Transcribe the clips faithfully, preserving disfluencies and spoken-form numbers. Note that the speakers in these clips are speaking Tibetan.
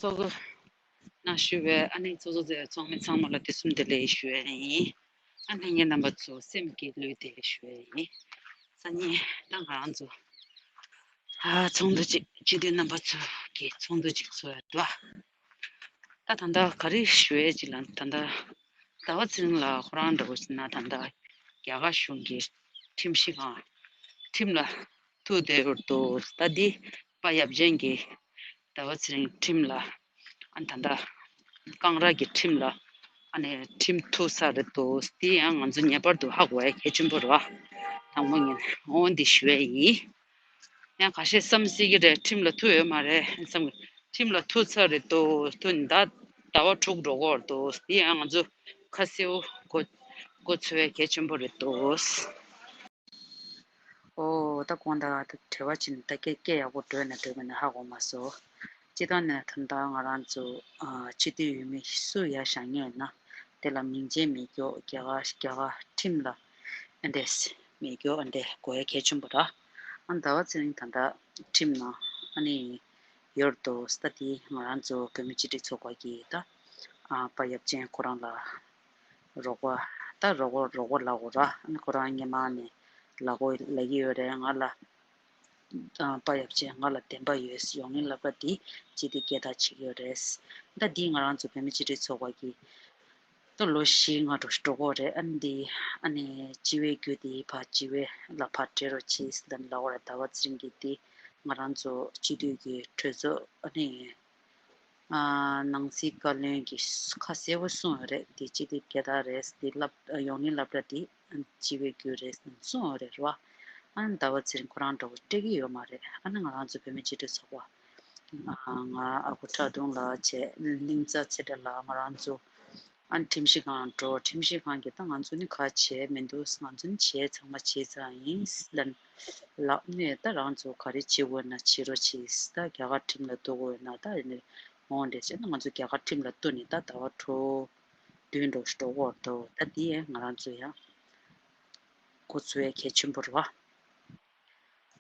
ཚོགས་གནང་ཞུ་བའི་ཨ་ནི་ཚོགས་གཙོ་མཛད་ཚོགས་མི་ཚང་མ་ལ་དུས་གསུམ་བདེ་ལེགས་ཞུ་ཡས་ཡིན། ཨ་ནི་ལྷན་རྒྱས་རྣམ་པ་ཚོ་སེམས་ཀྱི་ལུས་བདེ་ཞུ་ཡས་ཡིན། སང་ཉིན་ད་ང་རང་ཚོ་ཨ་ཚོགས་འདུ་ཅིག་སྤྱི་འཐུས་རྣམ་པ་ཚོ་གི་ཚོགས་འདུ་ཅིག་ཚོགས་ཡ་འདུག་ད་ད་ལྟ་ག་རེ་ཞུ་ཡས་ཅིག་ལ་ད་ལྟ་ཟླ་བ་ཚེ་རིང་ལགས་ཁོ་རང་འདྲ་བོ་ཞིག་ན་ད་ལྟ་རྒྱ་གར་གཞུང་གི་ཁྲིམས་ཞིབ་ཁང་ཁྲིམས་ལ་ཐུག་བསྡད་ཡོད་འདུག་ད་འདི་པ་ཡབ་ཆེན་གྱིས་ཟླ་བ་ཚེ་རིང་ཁྲིམས་ལ་ཨ་ནི་ད་ལྟ་གངས་ར་གི་ཁྲིམས་ལ་ཨ་ནི་ཁྲིམས་ཐུག་ས་རེད་འདུག་འདི་ཡང་ང་ཚོ་ངེས་པར་དུ་ཧ་གོ་ཡ་གལ་ཆེན་པོ་རེད་བ། དང་པོ་ངས་འོ་འདི་ཞུ་ཡ་ཡིན། ཡང་ཁ་ཤས་བསམ་སྲིད་ཀྱི་རེད། ཁྲིམས་ལ་ཐུག་ཡོད་མ་རེད་བསམ་གི། ཁྲིམས་ལ་ཐུག་ཚར་རེད་འདུག་ཐུག་ནི་ད་ཟླ་བ་དྲུག་འགྲོ་གི་ཡོད་རེད་འདུག་འདི་ཡང་ང་ཚོ་ཁ་གསལ་པོ་མགོ་མགོ་ཚོས་གལ་ཆེན་པོ་རེད་འདུག་ཨོ་ད་དགོངས་དག་ད་བྲེལ་བ་ཕྱིན་ད་སྐད་སྐད་ཡག་པོ་སྒྲོག་ནས་སྒྲོག་མིན་ན་ཧ་གོ་མ་སོང་། སྤྱིར་བཏང་ནས་ད་ལྟ་ང་རང་ཚོ་ཨ་སྤྱི་འཐུས་འོས་མི་སུ་ཡར་བཞེངས་མཁན་ཡོད་ན་དེ་ལ་མིང་ཆད་མེད་རྒྱུ་རྒྱ་གར་རྒྱ་གར་ཁྲིམས་ལ་ཨ་འདྲས་མེད་རྒྱུ་ཨ་འདྲས་དགོས་ཡ་གལ་ཆེན་པོ་རེད། ཨ་ཟླ་བ་ཚེ་རིང་ད་ལྟ་ཁྲིམས་ནང་ཨ་ནི་ཡོད་འདུག་ད་དེ་ང་རང་ཚོ་བོད་མི་སྤྱི་འཐུས་ཚོགས་པ་གིས་ད་ཨ་པ་ཡབ་ཆེན་ཁོ་རང་ལ་རོགས་པ་ད་རོགས་པ་རོགས་པ་ལབ་དགོས་རེད། ཨ་ནི་ཁོ་རང་སྔོན་མ་ནས་ལབ་དགོས་ལབ་ཀྱི་ཡོད་རེད། ང་ལ་ཨ་པ་ཡབ་ཆེན་ང་ལ་བདེན་པ་ཡོད། ཡོང་སླད་སློབ་གྲྭ་འདི་སྤྱི་འཐུས་སྐད་གྲགས་བྱེད་ཀྱི་ཡོད་རེད། ད་འདི་ང་རང་ཚོ་བོད་མི་སྤྱི་འཐུས་ཚོགས་པ་གིས་ད་ལོ་བཞི་ལྔ་འགྲོ་འགྲོ་གི་ཡོད་རེད། ཨ་ནི་འདི་ཨ་ནི་སྤྱི་བའི་རྒྱུ་དེ་ཕར་སྤྱི་བའི་ལ་ཕར་སྤྲད་རོགས་གྱིས་ཟེར་ལབ་དགོས་རེད། ཟླ་བ་ཚེ་རིང་གིས་འདི་ང་རང་ཚོ་སྤྱི་འཐུས་ཀྱི་གྲོས་ཚོགས་ཨ་ནི་ཨ་ནང་སྲིད་བཀའ་བློན་གྱིས་ཁ་གསལ་པོ་གསུངས་ཡོད་རེད། དེ་སྤྱི་འཐུས་སྐད་གྲགས་རེད་དེ་ལབ་ཡོང་སླད་སློབ་གྲྭ་དེ་སྤྱི་བའི་རྒྱུ་རེད་གསུངས་ཡོད་རེད་རོ། ཨ་ནི་ཟླ་བ་ཚེ་རིང་ཁོ་རང་འདྲ་བོ་སྤྲད་ཀྱི་ཡོད་མ་རེད། ཨ་ནི་ང་རང་ཚོ་བོད་མི་སྤྱི་འཐུས་ཚོགས་པ་ང་ཨ་ཁུ་ཁྲ་གདོང་ལགས་བྱས་གླིང་ཚ་ཚེ་བཀྲ་ལགས་ང་རང་ཚོ་ཨ་ནི་ཁྲིམས་ཞིབ་ཁང་འགྲོ། ཁྲིམས་ཞིབ་ཁང་གིས་ད་ང་ཚོ་ནི་ག་བྱས་མི་འདུག་ང་ཚོ་ནི་བྱས་ཚང་མ་བྱས་ཚར་ཡིན་ལབ་ལབ་ནས་ད་རང་ཚོ་ག་རེ་བྱེད་དགོས་ན་བྱེད་རོགས་གྱིས། ད་རྒྱ་གར་ཁྲིམས་ལ་གཏུག་དགོས་ན་ད་ཡིན་ནའི་འོང་འདྲ་བྱས་ན་ང་ཚོ་རྒྱ་གར་ཁྲིམས་ལ་གཏུག་ནས་ད་ཟླ་བ་དྲུག་བདུན་འགྲོ་འགྲོ་གི་ཡོད་འདུག་ད་འདི་ཡང་ང་རང་ཚོ་ཡང་འགོ་ཚུགས་ཡ་གལ་ཆེན་པོ་རེད་བ།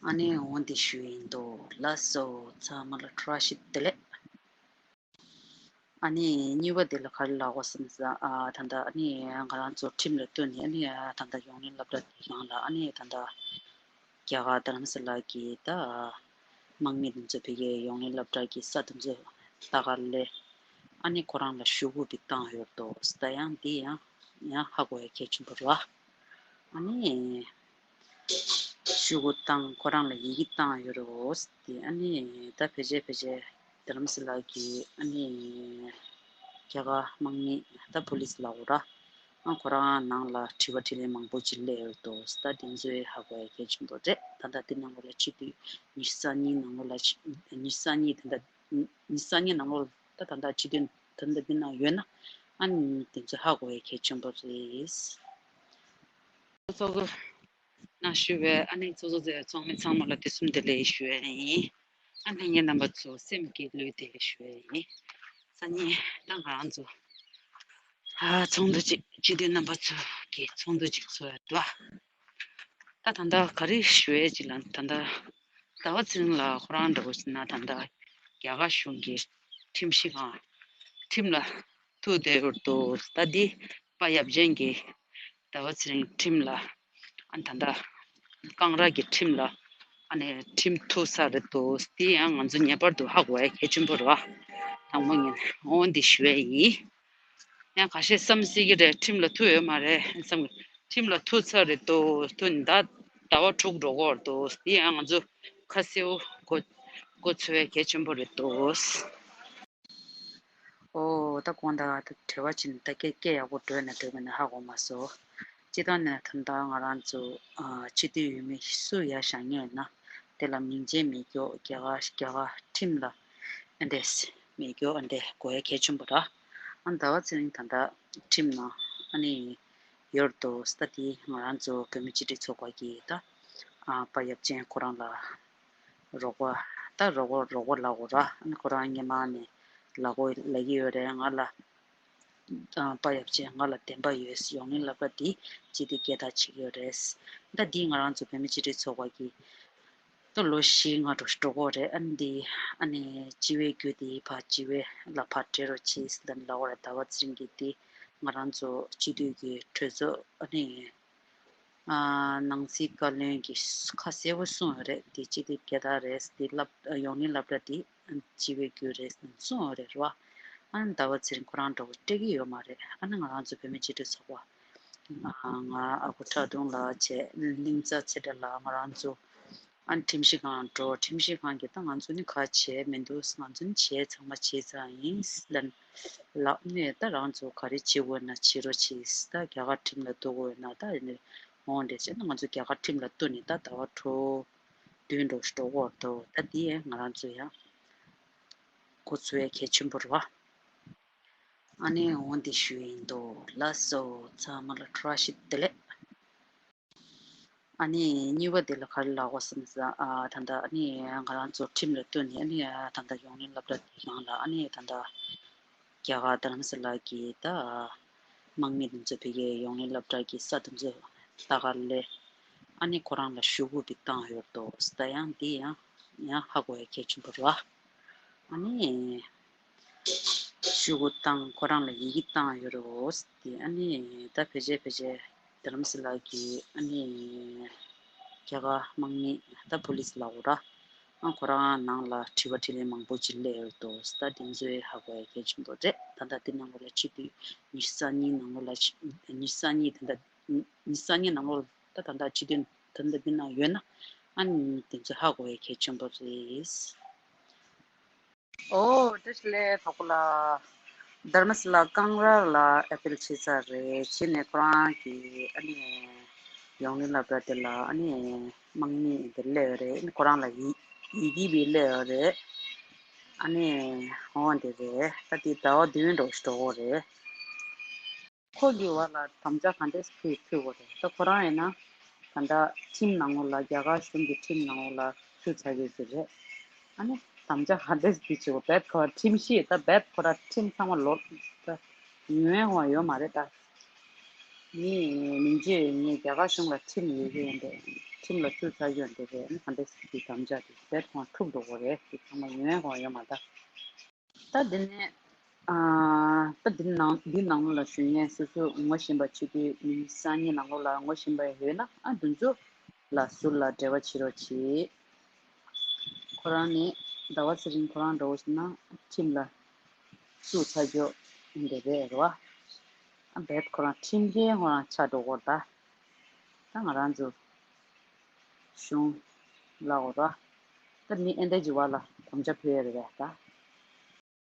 ཨ་ནི་འོ་འདི་ཞུ་ཡིན་འདུག་ལགས་སོ། ཚང་མ་ལ་བཀྲ་ཤིས་བདེ་ལེགས། ཨ་ནི་གཉིས་པ་དེ་ལ་ག་རེ་ལབ་དགོས་བསམ་ས་ཨ་ད་ལྟ་ཨ་ནི་ང་རང་ཚོ་ཁྲིམས་ལ་གཏུག་ནས་ཨ་ནི་ད་ལྟ་ཡོང་སླད་སློབ་གྲྭ་དེ་ནང་ལ་ཨ་ནི་ད་ལྟ་རྒྱ་གར་རྡ་རམ་ས་ལ་གི་ད་དམག་མི་དེ་ཚོ་ཕ་གིར་ཡོང་སླད་སློབ་གྲྭ་གི་ས་དེ་ཚོ་ལྟ་ག་སླེབས། ཨ་ནི་ཁོ་རང་ལ་ཤོག་གུ་ཞིག་བཏང་ཡོད་འདུག་ད་ཡང་འདི་ཡང་ཡང་ཧ་གོ་ཡ་གལ་ཆེན་པོ་རེད་བ། ཨ་ནི་ཤོག་གུ་བཏང་ཁོ་རང་ལ་ཡི་གེ་བཏང་ཡོད་རེད་འོ་ཟེར་ཏེ། ཨ་ནི་ད་ཕལ་ཆེར་ཕལ་ཆེར་རྡ་རམ་ས་ལ་གི་ཨ་ནི་རྒྱ་གར་དམག་མི་ད་པུ་ལིས་ལབ་དགོས་རེད། ཨ་ཁོ་རང་ནང་ལ་དྲི་བ་དྲིས་ལན་མང་པོ་ཅིག་སླེབས་ཡོད་འདུག་ད་དེ་ཚོའི་ཧ་གོ་ཡ་གལ་ཆེན་པོ་རེད། ད་ལྟ་དེ་ནང་ལོགས་ལ་སྤྱི་འཐུས་ཉི་ཤུ་རྩ་གཉིས་ནང་ལོགས་ལ་ཉི་ཤུ་རྩ་གཉིས་ད་ལྟ་ཉི་ཤུ་རྩ་གཉིས་ནང་ལོགས་ད་ད་ལྟ་སྤྱི་འཐུས་ད་ལྟ་འདི་ནང་ཡོད་ན་ཨ་ནི་དེ་ཚོ་ཧ་གོ་ཡ་གལ་ཆེན་པོ་རེད། ཚོགས་གཙོ་གནང་ཞུ་བའི་ཨ་ནི་ཚོགས་གཙོ་མཛད་ཚོགས་མི་ཚང་མ་ལ་དུས་གསུམ་བདེ་ལེགས་ཞུ་ཡ་ཡིན། ཨ་ནི་ལྷན་རྒྱས་རྣམ་པ་ཚོ་སེམས་ཀྱི་ལུས་བདེ་ཞུ་ཡ་ཡིན། སང་ཉིན་ད་ང་རང་ཚོ་ཨ་ཚོགས་འདུ་ཅིག་སྤྱི་འཐུས་རྣམ་པ་ཚོ་གི་ཚོགས་འདུ་ཅིག་ཚོགས་ཡ་འདུག་ད་ད་ལྟ་ག་རེ་ཞུ་ཡས་ཅིག་ལ་ད་ལྟ་ཟླ་བ་ཚེ་རིང་ལགས་ཁོ་རང་འདྲ་བོ་ཞིག་ན་ད་ལྟ་རྒྱ་གར་གཞུང་གི་ཁྲིམས་ཞིབ་ཁང་ཁྲིམས་ལ་ཐུག་བསྡད་ཡོད་འདུག་ད་འདི་པ་ཡབ་ཆེན་གྱིས་ཟླ་བ་ཚེ་རིང་ཁྲིམས་ལ་ཨ་ད་ལྟ་གངས་ར་གི་ཁྲིམས་ལ་ཨ་ནི་ཁྲིམས་ཐུག་ས་རེད་འདུག་འདི་ཡང་ང་ཚོ་ངེས་པར་དུ་ཧ་གོ་ཡ་གལ་ཆེན་པོ་རེད་བ། དང་པོ་ངས་འོ་འདི་ཞུ་ཡས་ཡིན། ཡང་ཁ་ཤས་བསམ་སྲིད་ཀྱི་རེད། ཁྲིམས་ལ་ཐུག་ཡོད་མ་རེད་བསམ་གི། ཁྲིམས་ལ་ཐུག་ཚར་རེད་འདུག་ཐུག་ནི་ད་ཟླ་བ་དྲུག་འགྲོ་གི་ཡོད་འདུག་འདི་ཡང་ང་ཚོ་ཁ་གསལ་པོ་མགོ་མགོ་ཚོས་ཡ་གལ་ཆེན་པོ་རེད་འདུག་ཨོ་ད་དགོངས་དག་ད་བྲེལ་བ་ཕྱིན་ད་སྐད་སྐད་ཡག་པོ་སྒྲོག་ནས་སྒྲོག་མིན་ན་ཧ་གོ་མ་སོང་། སྤྱིར་བཏང་ནས་ད་ལྟ་ང་རང་ཚོ་ཨ་སྤྱི་འཐུས་འོས་མི་སུ་ཡར་བཞེངས་མཁན་ཡོད་ན་དེ་ལ་མིང་ཆད་མེད་རྒྱུ་རྒྱ་གར་རྒྱ་གར་ཁྲིམས་ལ་ཨ་འདྲས་མེད་རྒྱུ་ཨ་འདྲས་དགོས་ཡ་གལ་ཆེན་པོ་རེད། ཨ་ཟླ་བ་ཚེ་རིང་ད་ལྟ་ཁྲིམས་ནང་ཨ་ནི་ཡོད་འདུག་ད་དེ་ང་རང་ཚོ་བོད་མི་སྤྱི་འཐུས་ཚོགས་པ་གིས་ད་ཨ་པ་ཡབ་ཆེན་ཁོ་རང་ལ་རོགས་པ་ད་རོགས་པ་རོགས་པ་ལབ་དགོས་རེད། ཨ་ནི་ཁོ་རང་སྔོན་མ་ནས་ལབ་དགོས་ལབ་ཀྱི་ཡོད་རེད། ང་ལ་ཨ་པ་ཡབ་ཆེན་ང་ལ་བདེན་པ་ཡོད། ཡོང་སླད་སློབ་གྲྭ་འདི་སྤྱི་འཐུས་སྐད་གྲགས་བྱེད་ཀྱི་ཡོད་རེད། ད་འདི་ང་རང་ཚོ་བོད་མི་སྤྱི་འཐུས་ཚོགས་པ་གིས་ ད་ལོ་བཞི་ལྔ་འགྲོ་འགྲོ་གི་རེད། ཨ་ནི་འདི་ཨ་ནི་སྤྱི་བའི་རྒྱུ་དེ་ཕར་སྤྱི་བའི་ལ་ཕར་སྤྲད་རོགས་གྱིས་ལབ་ལབ་པ་རེད། ཟླ་བ་ཚེ་རིང་གིས་དེ་ང་རང་ཚོ་སྤྱི་འཐུས་ཀྱི་གྲོས་ཚོགས་ཨ་ནི་ཨ་ནང་སྲིད་བཀའ་བློན་གྱིས་ཁ་གསལ་པོ་གསུངས་ཡོད་རེད། དེ་སྤྱི་འཐུས་རྒྱལ་དར་རེད། དེ་སློབ་ཡོངས་གླིང་སློབ་གྲྭ་དེ་སྤྱི་བའི་རྒྱུ་རེད་གསུངས་ཡོད་རེད་རེད་བ། ཨ་ནི་ཟླ་བ་ཚེ་རིང་ཁོ་རང་འདྲ་བོ་སྤྲད་ཀྱི་ཡོད་མ་རེད། ཨ་ནི་ང་རང་ཚོ་བོད་མི་སྤྱི་འཐུས་ཚོགས་པ་ང་ཨ་ཁུ་ཁྲ་གདུང་ལགས་བྱས། གླིང་ཚ་ཚེ་བཀྲ་ལགས། ང་རང་ཚོ་ཨ་ནི་ཁྲིམས་ཞིབ་ཁང་འགྲོ། ཁྲིམས་ཞིབ་ཁང་གིས་ད་ང་ཚོ་ནི་ག་བྱས་མི་འདུག་ང་ཚོ་ནི་བྱས་ཚང་མ་བྱས་ཚར་ཡིན་ལབ་ནས། ད་རང་ཚོ་ག་རེ་བྱེད་དགོས་ན་བྱེད་རོགས་བྱེད། ད་རྒྱ་གར་ཁྲིམས་ལ་གཏུག་དགོས་ན་ད་ནི་འོང་འདྲ་བྱས་ན། ང་ཚོ་རྒྱ་གར་ཁྲིམས་ལ་གཏུག་ནས་ད་ཟླ་བ་དྲུག་བདུན་འགྲོ་འགྲོ་གི་འདུག་ད་འདི་ཡང་ང་རང་ཚོ་ཡང་འགོ་ཚུགས་ཡ་གལ་ཆེན་པོ་རེད་བ། ཨ་ནི་འོ་འདི་ཞུ་ཡིན་འདུག་ལགས་སོ། ཚང་མ་ལ་བཀྲ་ཤིས་བདེ་ལེགས། ཨ་ནི་གཉིས་པ་དེ་ལ་ག་རེ་ལབ་དགོས་བསམ་ས། ཨ་ད་ལྟ་ཨ་ནི་ང་རང་ཚོ་ཁྲིམས་ལ་གཏུག་ནས། ཨ་ནི་ད་ལྟ་ཡོངས་གླིང་སློབ་གྲྭ་དེ་ནང་ལ་ཨ་ནི་ད་ལྟ་རྒྱ་གར་རྡ་རམ་ས་ལ་གི་ད་དམག་མི་དེ་ཚོ་ཕ་གིའི་ཡོངས་གླིང་སློབ་གྲྭ་གི་ས་དེ་ཚོ་ལྷག་དཀར་ལས། ཨ་ནི་ཁོ་རང་ལ་ཞུ་སྐུལ་དེ་བཏང་ཡོད་འདུག་ད་ཡང་འདི་ཡང་ཡང་ཧ་གོ་ཡ་གལ་ཆེན་པོ་རེད་བ། ཨ་ནི་ཞུ་སྐུལ་བཏང་། ཁོ་རང་ལ་ཡི་གེ་བཏང་ཡོད་རེད་བ། དེ་ཨ་ནི་ད་ཕལ་ཆེར་ཕལ་ཆེར་རྡ་རམ་ས་ལ་གི་ཨ་ནི་རྒྱ་གར་དམག་མི་ད་པུ་ལིས་ལབ་དགོས་ར། ཨ་ཁོ་རང་ནང་ལ་དྲི་བ་དྲིས་ལན་མང་པོ་ཅིག་སླེབས་ཡོད་འདུག་ད་དེ་ཚོའི་ཧ་གོ་ཡ་གལ་ཆེན་པོ་རེད། ད་ལྟ་དེ་ནང་ལོགས་ལ་སྤྱི་འཐུས་ཉི་ཤུ་རྩ་གཉིས་ནང་ལོགས་ལ་ཉི་ཤུ་རྩ་གཉིས་དེ་འདྲ། ཉི་ཤུ་རྩ་གཉིས་ནང་ལོགས་ད་ད་ལྟ་སྤྱི་འཐུས་ད་ལྟ་འདི་ནང་ཡོད་ན། ཨ་ནི་དེ་ཚོ་ཧ་གོ་ཡ་གལ་ཆེན་པོ་རེད། ཨོ་བཀྲ་ཤིས་བདེ་ལེགས་གྲོགས་པོ་ལགས། རྡ་རམ་ས་ལ་ཀང་ར་ལ་ཨེ་པིལ་བྱས་ཚར་རེད། བྱས་ནས་ཁོ་རང་གི་ཨ་ནི་ཡོངས་གླིང་སློབ་གྲྭ་དེ་ལ་ཨ་ནི་དམག་མི་དེ་སླེབས་ཡོད་རེད། ཨ་ནི་ཁོ་རང་ལ་ཡི་ཡི་གེ་བི་སླེབས་ཡོད་རེད། ཨ་ནི་འོ་དེ་རེད། ད་དེ་ཟླ་བ་བདུན་འགྲོ་འགྲོ་གི་རེད། ཁོ་གི་བར་ལ་དམ་བཅའ་ག་འདྲས་ཕུལ་ཕུལ་དགོས་རེད། ད་ཁོ་རང་ཡིན་ན་ད་ལྟ་ཁྲིམས་ནང་ལོགས་ལ་རྒྱ་གར་གཞུང་གི་ཁྲིམས་ནང་ལོགས་ལ་ཚུད་ཚར་ཡོད་ཀྱི་རེད། ཨ་ནི་དམ་བཅའ་ག་འདྲས་འདི་བྱེད་དགོས། རྦད་ཁོ་རང་ཁྲིམས་གཞི་ད་རྦད་ཁོ་རང་ཁྲིམས་ཚང་མ་ལོག་ད་ཡོན་ཧོ་ཡོད་མ་རེད་ད། ངས་མིང་རྗེས་ངས་རྒྱ་གར་གཞུང་ལ་ཁྲིམས་ཡོད་ཀྱི་ཡོད་འདུག་ཁྲིམས་ལ་ཚུད་ཚར་ཡོད་འདུག་རེད། ཨ་ནི་ག་འདྲས་འདི་དམ་བཅའ་དེ་རྦད་ཁོ་རང་འཁྲུག་འགྲོ་གི་རེད། དེ་ཚང་མ་ཡོན་ཧོ་ཡོད་མ་ད། ད་འདི་ནས་ཨ་ད་འདི་ནང་འདི་ནང་ལ་ཞུ་མཁན་སོ་སོ་ངོ་ཤེས་པ་ཆེད་དུ་མི་སང་ཉིན་ནང་ལོགས་ལ་ངོ་ཤེས་པ་ཡོད་ན། ཨ་འདི་ཚོ་ལ་ཟུར་ལ་འབྲེལ་བ་བྱེད་རོགས་བྱེད། ཁོ་རང་ནི་ཟླ་བ་ཚེ་རིང་ཁོ་རང་འདྲ་བོ་ཞིག་ན་ཁྲིམས་ལ་བཙུགས་ཚར་ཆོག་འདི་རེད་རེད་བ། ཨ་རྦད་ཁོ་རང་ཁྲིམས་འགལ་ཁོ་རང་ཆགས་འགྲོ་གི་རེད་ད། ད་ང་རང་ཚོ་གཞུང་ལ་འོ་ར། ད་མི་ཨེ་འདྲ་ཅིག་བ་ལ་དམ་བཅའ་ཕུལ་ཡ་རེད་པས་ད།